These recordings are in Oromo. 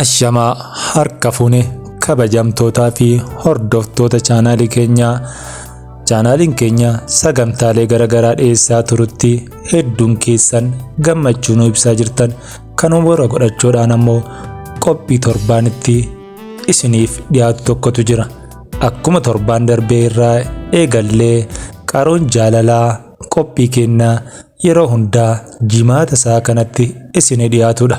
Ashamaa harka fuune kabajamtootaa fi hordoftoota chaanaalii keenyaa. Chaanaaliin keenya sagantaalee garaagaraa dhiyeessaa turutti hedduun keessan gammachuu nu ibsaa jirtan kan bora godhachuudhaan ammoo qophii torbaanitti isiniif dhiyaatu tokkotu jira. Akkuma torbaan darbee irraa eegallee qaroon jaalalaa qophii keenyaa yeroo hundaa jimaata isaa kanatti isinii dhiyaatudha.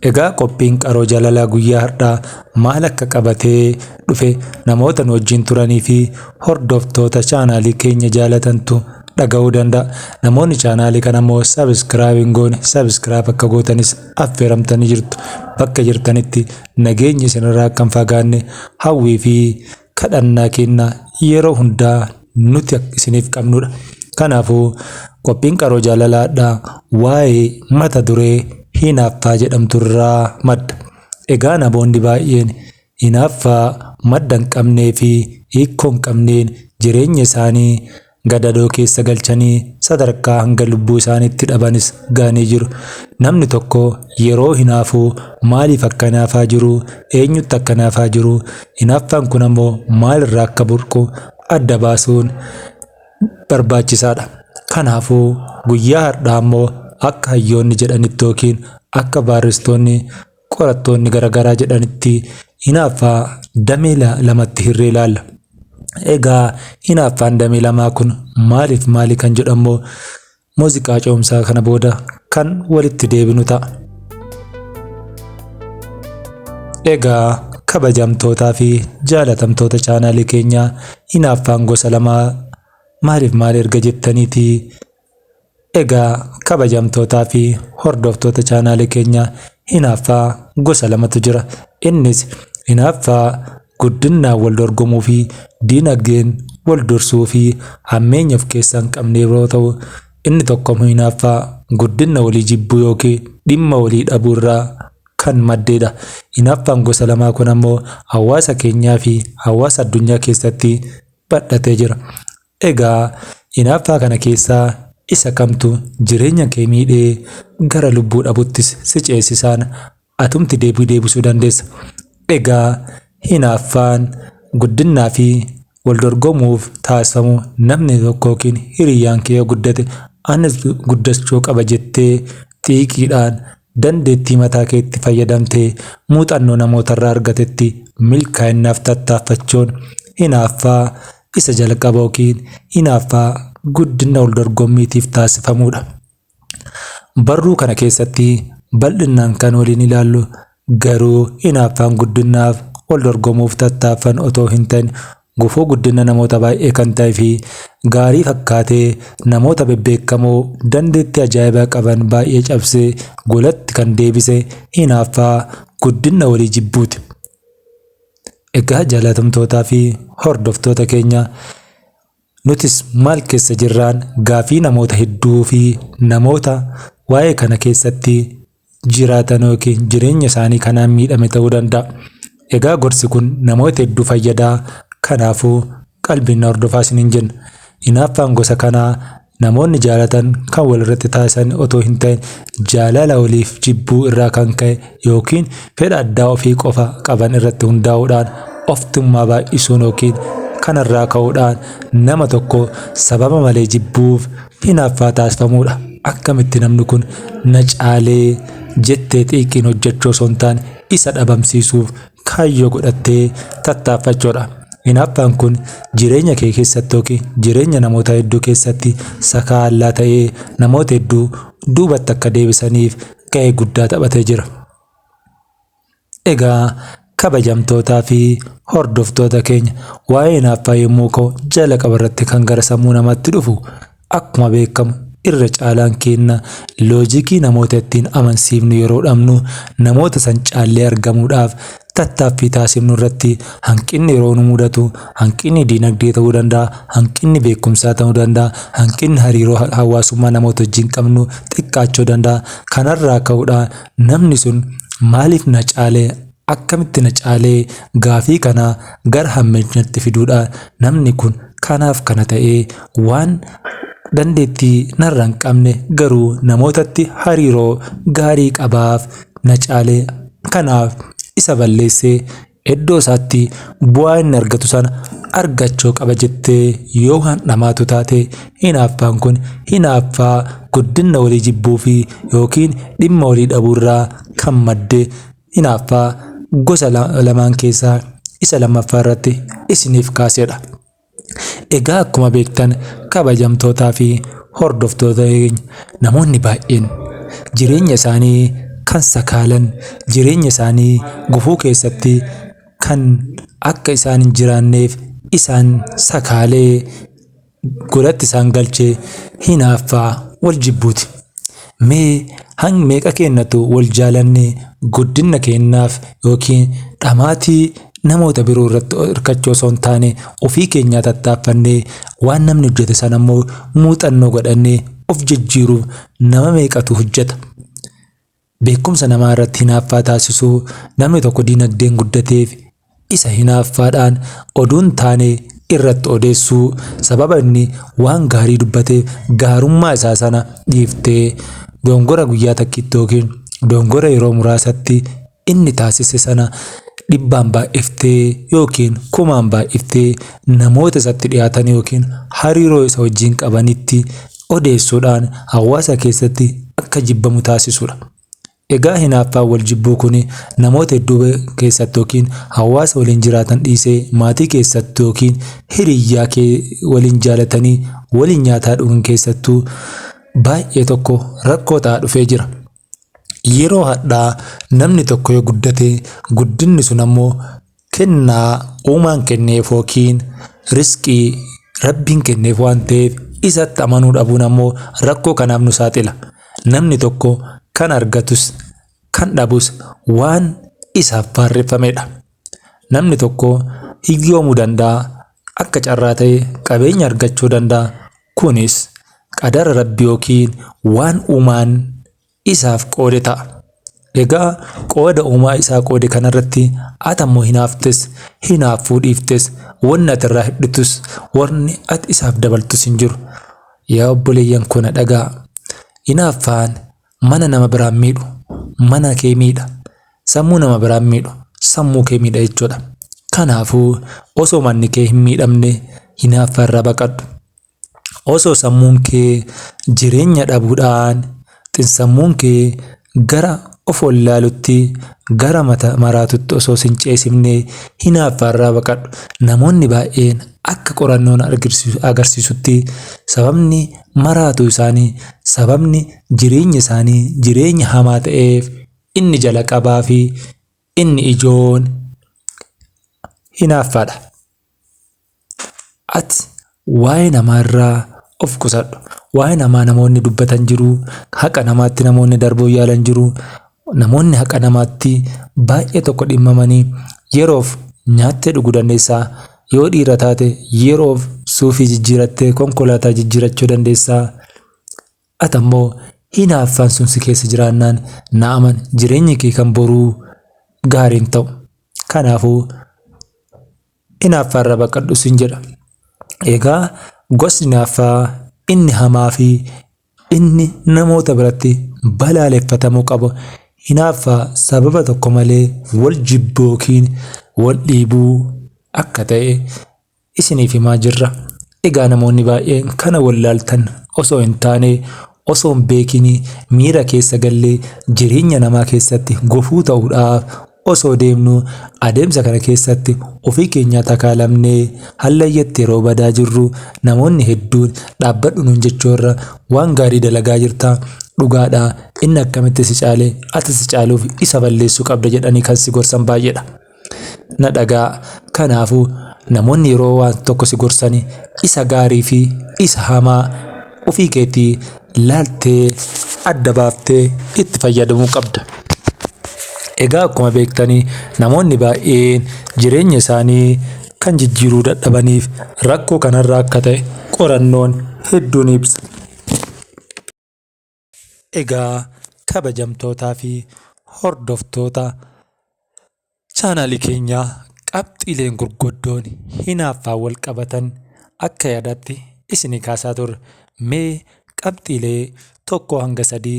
Egaa qophiin qaroo jaalalaa guyyaa har'aa maal akka qabatee dhufe namoota nu wajjin turanii fi hordoftoota chaanaalii keenya jaalatantu dhaga'uu danda'a. Namoonni chaanaalii kana immoo subscribe hin goone subscribe akka gootanis affeeramtanii jirtu. Bakka jirtanitti nageenyi isinirraa akka hin fagaanne hawwii fi kadhannaa keenya yeroo hundaa nuti isiniif qabnudha. Kanaafuu qophiin qaroo jaalalaadhaa waa'ee mata duree hinaaffaa jedhamtu irraa madda. Egaa namoonni baay'een hinaaffaa madda hin qabnee fi hiikoo hin qabneen jireenya isaanii gadadoo keessa galchanii sadarkaa hanga lubbuu isaaniitti dhabanis ga'anii jiru. Namni tokko yeroo hinaafuu maaliif akka hinaafaa jiru, eenyutti akka hinaafaa jiru, hinaaffaan kun ammoo maalirraa akka burqu adda baasuun barbaachisaadha. Kanaafuu guyyaa har'aa ammoo akka hayyoonni jedhanitti yookiin akka barreessitoonni qorattoonni garaagaraa jedhanitti hinaaffaa damee lamatti hirree ilaalla. Egaa hinaaffaan damee lamaa kun maaliif maali kan jedhu ammoo muuziqaa ce'umsaa kana booda kan walitti deebinu ta'a. Egaa kabajamtootaa fi jaalatamtoota chaanaalii keenyaa hinaaffaan gosa lamaa maaliif maali erga jettaniitii Egaa kabajamtootaa fi hordoftoota chaanaalii keenyaa hinaaffaa gosa lamatu jira. Innis hinaaffaa guddinaan wal dorgomuu fi diinagdeen wal dursuu fi hammeenya of keessaa hin qabne yeroo ta'u, inni tokko immoo hinaaffaa guddina walii jibbuu yookiin dhimma walii dhabuu irraa kan maddeedha. Hinaaffaan gosa lamaa kun ammoo hawaasa keenyaa fi hawaasa addunyaa keessatti bal'atee jira. Egaa hinaaffaa kana keessaa isa kamtu jireenya kee miidhee gara lubbuu dhabuttis si ceesisaan atumti deebii deebisuu dandeessa. Egaa hinaaffaan guddinnaa fi wal dorgomuuf taasifamu namni tokko yookiin hiriyyaan kee yoo guddate anis guddachuu qaba jettee xiiqiidhaan dandeettii mataa keetti fayyadamtee muuxannoo namootarraa argatetti milkaa'inaaf tattaaffachuun hinaaffaa isa jalqaba yookiin hinaaffaa guddina wal dorgommiitiif taasifamudha. Barruu kana keessatti bal'inaan kan waliin ilaallu garuu hinaaffaan guddinaaf wal dorgomuuf tattaaffan otoo hin ta'in gufuu guddina namoota baay'ee kan ta'ee fi gaarii fakkaatee namoota bebbeekamoo dandeettii ajaa'ibaa qaban baay'ee cabsee golatti kan deebise hinaaffaa guddina walii jibbuuti. Egaa jaalatamtootaa fi hordoftoota keenya nutis maal keessa jirraan gaafii namoota hedduu fi namoota waa'ee kana keessatti jiraatan yookiin jireenya isaanii kanaan miidhame ta'uu danda'a. Egaa gorsi kun namoota hedduu fayyadaa kanaafuu qalbiin na hordofaa isiniin jenna. Hinaaffaan gosa kanaa namoonni jaalatan kan walirratti taasisan otoo hin ta'in jaalala waliif jibbuu irraa kan ka'e yookiin fedha addaa ofii qofa qaban irratti hundaa'uudhaan oftummaa baay'isuun yookiin kanarraa ka'uudhaan nama tokko sababa malee jibbuuf hinaaffaa taasifamudha. Akkamitti namni kun na caalee jettee xiiqiin hojjechuu osoo hin taane isa dhabamsiisuuf kaayyoo godhattee tattaaffachuudha. Hinaaffaan kun jireenya kee keessatti yookiin jireenya namoota hedduu keessatti sakaallaa ta'ee namoota hedduu duubatti akka deebisaniif gahee guddaa taphatee jira. Egaa kabajamtootaa fi hordoftoota keenya waa'ee hinaaffaa yommuu ka'u jalqaba irratti kan gara sammuu namaatti dhufu akkuma beekamu irra caalaan keenya loojikii namoota ittiin amansiifnu yeroo dhabnu namoota san caallee argamuudhaaf tattaaffii taasifnu irratti hanqinni yeroo nu mudatu hanqinni diinagdee ta'uu danda'a, hanqinni beekumsaa ta'uu danda'a, hanqinni hariiroo hawaasummaa namoota wajjin qabnu xiqqaachuu danda'a. Kanarraa ka'uudhaan namni sun maaliif na caalee akkamitti na caalee gaafii kana gara hammeenyatti fiduudhaan namni kun kanaaf kana ta'ee waan dandeettii narra hin qabne garuu namootatti hariiroo gaarii qabaaf na caalee kanaaf isa balleessee iddoo isaatti bu'aa inni argatu sana argachuu qaba jettee yoo waan dhamaatu taate, hinaaffaan kun hinaaffaa guddina walii jibbuu fi yookiin dhimma walii dhabuurraa kan madde hinaaffaa gosa lamaan keessaa isa lammaffaa irratti isiniif kaasedha. Egaa akkuma beektan, kabajamtootaa fi hordoftoota keenya, namoonni baay'een jireenya isaanii kan sakaalan, jireenya isaanii gufuu keessatti kan akka isaan hin jiraanneef isaan sakaalee godhatti isaan galchee hinaaffaa wal jibbuuti. Mee hanga meeqa keenyatu wal jaalannee guddina keenyaaf yookiin dhamaatii namoota biroo irratti hirkachuu osoo hin taane ofii keenyaa tattaaffannee, waan namni hojjete sana immoo muuxannoo godhannee of jijjiiruuf nama meeqatu hojjeta? Beekumsa namaa irratti hinaaffaa taasisuu, namni tokko diinagdeen guddateef isa hinaaffaadhaan oduun taane irratti odeessuu, sababa inni waan gaarii dubbateef gaarummaa isaa sana dhiiftee dongora guyyaa takkitti yookiin dongora yeroo muraasatti inni taasise sana dhibbaan baay'iftee yookiin kumaan baay'iftee namoota isatti dhiyaatan yookiin hariiroo isa wajjin qabanitti odeessuudhaan hawaasa keessatti akka jibbamu taasisudha. Egaa hinaaffaan wal jibbuu kun namoota hedduu keessatti yookiin hawaasa waliin jiraatan dhiisee maatii keessatti yookiin hiriyyaa waliin jaalatanii waliin nyaataa dhugan keessattuu baay'ee tokko rakkoo ta'aa dhufee jira. Yeroo hadhaa namni tokko yoo guddate, guddinni sun ammoo kennaa uumaan kenneef yookiin riskii rabbiin kenneef waan ta'eef, isatti amanuu dhabuun ammoo rakkoo kanaaf nu saaxila. Namni tokko kan argatus kan dhabus waan isaaf barreeffamedha. Namni tokko hiyyoomuu danda'a, akka carraa ta'e qabeenya argachuu danda'a. Kunis qadara rabbi yookiin waan uumaan isaaf qoode ta'a. Egaa qooda uumaa isaa qoode kanarratti ati ammoo hinaaftes hinaaffuu dhiiftes, wanni ati irraa hidhitus wanni ati isaaf dabaltus hin jiru. Yaa obboleeyyan koo, na dhagaa. Hinaaffaan mana nama biraan miidhu mana kee miidha. Sammuu nama biraan miidhu sammuu kee miidha jechuudha. Kanaafuu osoo manni kee hin miidhamne hinaaffaa irraa baqadhu. Osoo sammuun kee jireenya dhabuudhaan xinsammuun kee gara of wallaalutti, gara mata maraatutti osoo sin ceesifne hinaaffaa irraa baqadhu. Namoonni baay'een akka qorannoon agarsiisutti sababni maraatuu isaanii, sababni jireenya isaanii jireenya hamaa ta'eef inni jalqabaa fi inni ijoon hinaaffaadha. Ati waa'ee namaarraa of qusadhu. Waa'ee namaa namoonni dubbatan jiru. Haqa namaatti namoonni darbuu yaalan jiru. Namoonni haqa namaatti baay'ee tokko dhimmamanii yeroof nyaattee dhuguu dandeessaa. Yoo dhiira taate yeroof suufii jijjiirattee konkolaataa jijjiirachuu dandeessaa. Ati ammoo hinaaffaan sun si keessa jiraannaan, na aman, jireenyi kee kan boruu gaarii hin ta'u. Kanaafuu hinaaffaarraa baqadhu sin jedha. Egaa gosni hinaaffaa inni hamaa fi inni namoota biratti balaaleffatamuu qabu hinaaffaa sababa tokko malee wal jibbuu yookiin wal dhiibuu akka ta'e isiniif himaa jirra. Egaa namoonni baay'een kana wallaaltan osoo hin taane, osoo hin beekin miira keessa gallee jireenya namaa keessatti gufuu ta'uudhaaf osoo deemnu, adeemsa kana keessatti ofii keenyaa takaalamnee hallayyatti yeroo badaa jirru, namoonni hedduun dhaabbadhu nuun jechuu irra waan gaarii dalagaa jirta, dhugaadha, inni akkamitti si caale, ati si caaluuf isa balleessuu qabda jedhanii kan si gorsan baay'eedha. Na dhagaa, kanaafuu namoonni yeroo waan tokko si gorsani isa gaarii fi isa hamaa ofii keetii laaltee adda baaftee itti fayyadamuu qabda. Egaa akkuma beektanii namoonni baay'een jireenya isaanii kan jijjiiruu dadhabaniif rakkoo kanarraa akka ta'e qorannoon hedduun ibsa. Egaa kabajamtootaa fi hordoftoota chaanaalii keenyaa, qabxiileen gurguddoon hinaaffaan wal qabatan akka yaadaatti isinii kaasaa turre. Mee qabxiilee 1 hanga 3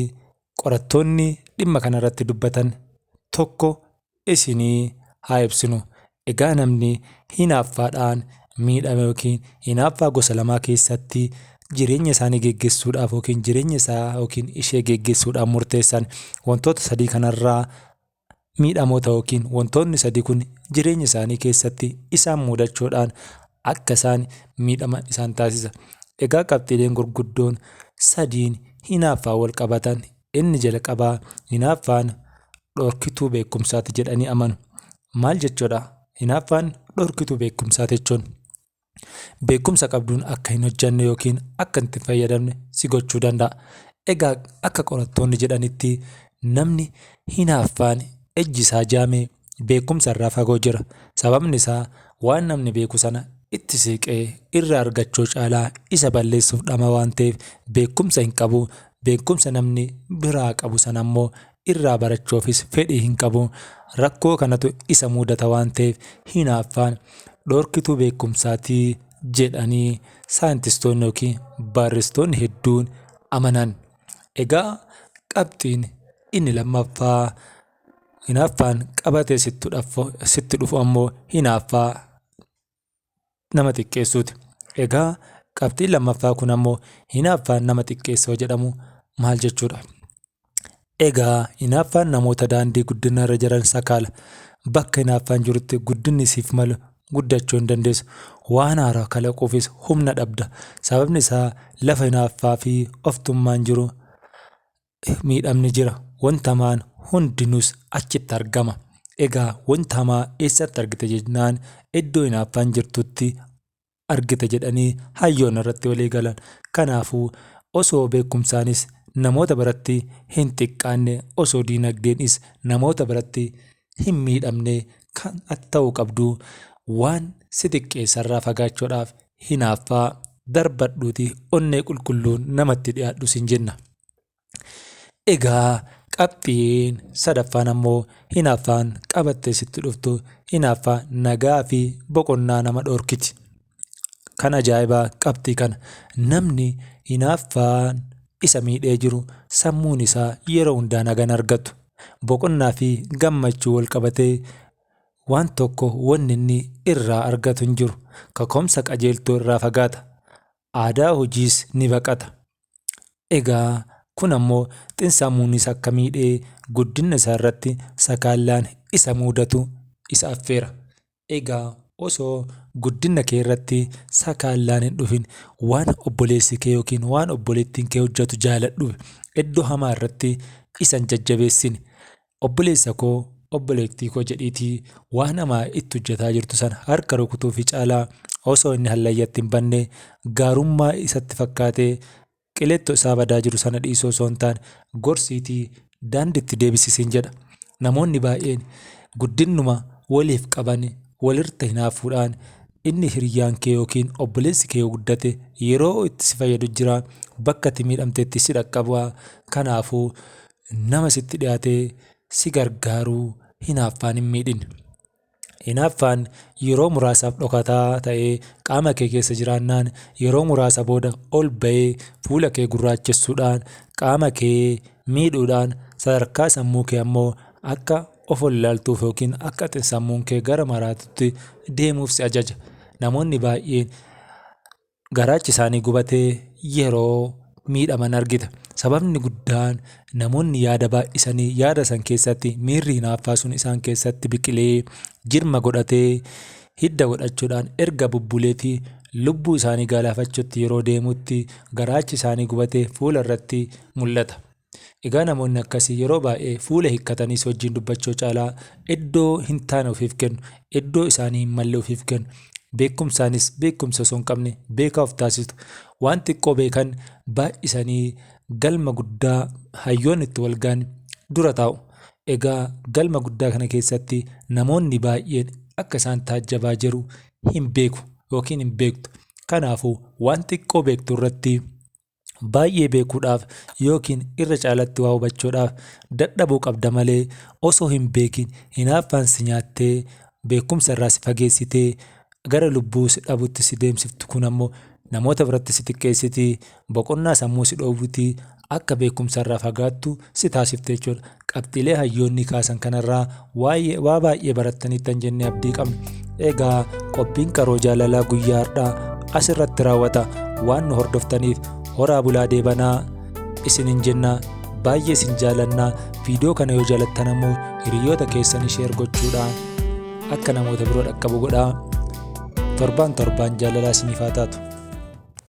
qorattoonni dhimma kanarratti dubbatan tokko isinii haa ibsinu. Egaa namni hinaaffaadhaan miidhame yookiin hinaaffaa gosa lamaa keessatti jireenya isaanii geggeessuudhaaf yookiin jireenya isaa yookiin ishee geggeessuudhaaf murteessan wantoota sadii kanarraa miidhamoota yookiin wantoonni sadii kun jireenya isaanii keessatti isaan mudachuudhaan akka isaan miidhaman isaan taasisa. Egaa qabxiileen gurguddoon sadiin hinaaffaan wal qabatan inni jalqabaa hinaaffaan dhorkituu beekumsaati jedhanii amanu. Maal jechuudha? Hinaaffaan dhorkituu beekumsaati jechuun beekumsa qabduun akka hin hojjanne yookiin akka itti hin fayyadamne si gochuu danda'a. Egaa akka qorattoonni jedhanitti namni hinaaffaan ijji isaa jaame beekumsa irraa fagoo jira. Sababni isaa waan namni beeku sana itti siqee irraa argachuu caalaa isa balleessuuf dhama waan ta'eef beekumsa hin qabu. Beekumsa namni biraa qabu sana immoo irraa barachuufis fedhii hin qabu. Rakkoo kanatu isa mudata waan ta'eef hinaaffaan dhorkituu beekumsaatii jedhanii saayintistoonni yookiin barreessitoonni hedduun amanan. Egaa qabxiin inni lammaffaa hinaaffaan qabatee sitti dhufu ammoo hinaaffaa nama xiqqeessuuti. Egaa qabxiin lammaffaa kun ammoo hinaaffaan nama xiqqeessoo jedhamu maal jechuudha? Egaa hinaaffaan namoota daandii guddinaa irra jiran sakaala. Bakka hinaaffaan jirutti guddinni siif malu guddachuu hin dandeessu. Waan haaraa kalaquufis humna dhabda. Sababni isaa lafa hinaaffaa fi oftummaan jiru miidhamni jira. Wanta hamaan hundinuus achitti argama. Egaa wanta hamaa eessatti argite jennaan iddoo hinaaffaan jirtutti argite jedhanii hayyoonni irratti walii galan. Kanaafuu osoo beekumsaanis namoota biratti hin xiqqaanne osoo diinagdeenis namoota biratti hin miidhamne kan ati ta'uu qabdu waan si xiqqeessarraa fagaachuudhaaf hinaaffaa darbadhuutii onnee qulqulluun namatti dhiyaadhu siin jenna. Egaa qabxiin sadaffaan ammoo hinaaffaan qabattee sitti dhuftu hinaaffaa nagaa fi boqonnaa nama dhorkiti. Kan ajaa'ibaa qabxii kana namni hinaaffaan isa miidhee jiru sammuun isaa yeroo hundaa nagaa hin argatu. Boqonnaa fi gammachuu wal qabatee waan tokko wanni inni irraa argatu hin jiru. Kaka'umsa qajeeltoo irraa fagaata. Aadaa hojiis ni baqata. Egaa kun ammoo xiinsammuun isaa akka miidhee guddina isaa irratti sakaallaan isa mudatu isa affeera. Egaa osoo guddina kee irratti sakaallaan hin dhufin waan obboleessi kee yookiin waan obboleettiin kee hojjetu jaaladhu. Iddoo hamaa irratti isa hin jajjabeessini. Obboleessa koo obboleettii koo jedhiitii waan hamaa itti hojjetaa jirtu sana harka rukutuu fi caalaa osoo inni hallayyatti hin banne gaarummaa isatti fakkaatee qilettoo isaa badaa jiru sana dhiisuu osoo hin taane gorsiitii daandiitti deebisisiin jedha. Namoonni baay'een guddinuma waliif qaban walirra hinaafuudhaan inni hiriyyaan kee yookiin obboleessi kee guddate yeroo itti si fayyadu jira bakka itti miidhamtetti si dhaqqaba. Kanaafuu nama sitti dhiyaatee si gargaaruu hinaaffaan hin miidhin. Hinaaffaan yeroo muraasaaf dhokataa ta'ee qaama kee keessa jiraannaan yeroo muraasa booda ol ba'ee fuula kee gurraachessuudhaan qaama kee miidhuudhaan sadarkaa sammuu kee ammoo akka of wallaaltuuf yookiin akka sammuun kee gara maraatutti deemuuf si ajaja. Namoonni baay'een garaachi isaanii gubatee yeroo miidhaman argita. Sababni guddaan namoonni yaada baay'isanii yaada san keessatti miirri hinaaffaa sun isaan keessatti biqilee jirma godhatee hidda godhachuudhaan erga bubbuleetii lubbuu isaanii galaafachuutti yeroo deemutti garaachi isaanii gubatee fuula irratti mul'ata. Egaa namoonni akkasii yeroo baay'ee fuula hiikkatanii si wajjin dubbachuu caalaa iddoo hin taane ofiif kennu, iddoo isaanii hin malle ofiif kennu. Beekumsaanis beekumsa osoo hin qabne beekaa of taasisu. Waan xiqqoo beekan baay'isanii galma guddaa hayyoonni itti wal ga'an dura taa'u. Egaa galma guddaa kana keessatti namoonni baay'een akka isaan taajjabaa jiru hin beeku yookiin hin beektu. Kanaafuu waan xiqqoo beektu irratti baay'ee beekuudhaaf yookiin irra caalatti waa hubachuudhaaf dadhabuu qabda malee osoo hin beekin hinaaffaan si nyaattee beekumsa irraa si fageessitee gara lubbuu si dhabutti si deemsiftu kun ammoo namoota biratti si xiqqeessitii boqonnaa sammuu si dhoowwitii akka beekumsarraa fagaattu si taasifte jechuudha. Qabxiilee hayyoonni kaasan kanarraa waa baay'ee barattaniittan jennee abdii qabna. Egaa qophiin qaroo jaalalaa guyyaa har'aa asirratti raawwata. Waan nu hordoftaniif horaa bulaa deebanaa isinin jenna. Baay'ee isin jaalannaa. Viidiyoo kana yoo jaalattan ammoo hiriyoota keessanii share gochuudhaan akka namoota biroo dhaqqabu godhaa. Torbaan torbaan jaalalaa isiniif haa taatu.